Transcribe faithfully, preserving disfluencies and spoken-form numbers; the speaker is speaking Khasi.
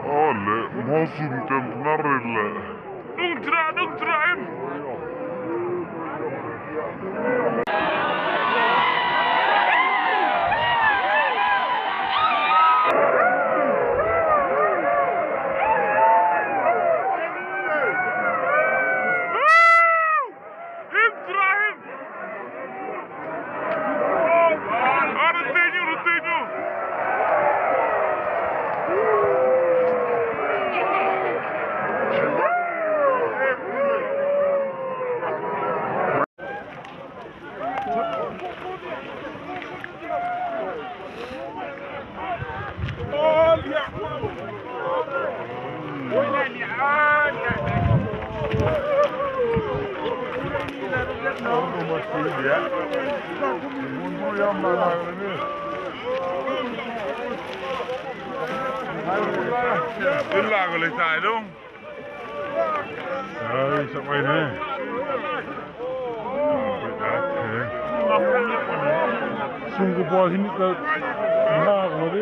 Ole, mosum tem narele. Nung tra, nung tra em. Ibrahim! Ara tenyo, ara tenyo! Illa ko le tai dong. Ai, sa mai ne. Sung ko bol hin ka na ko de.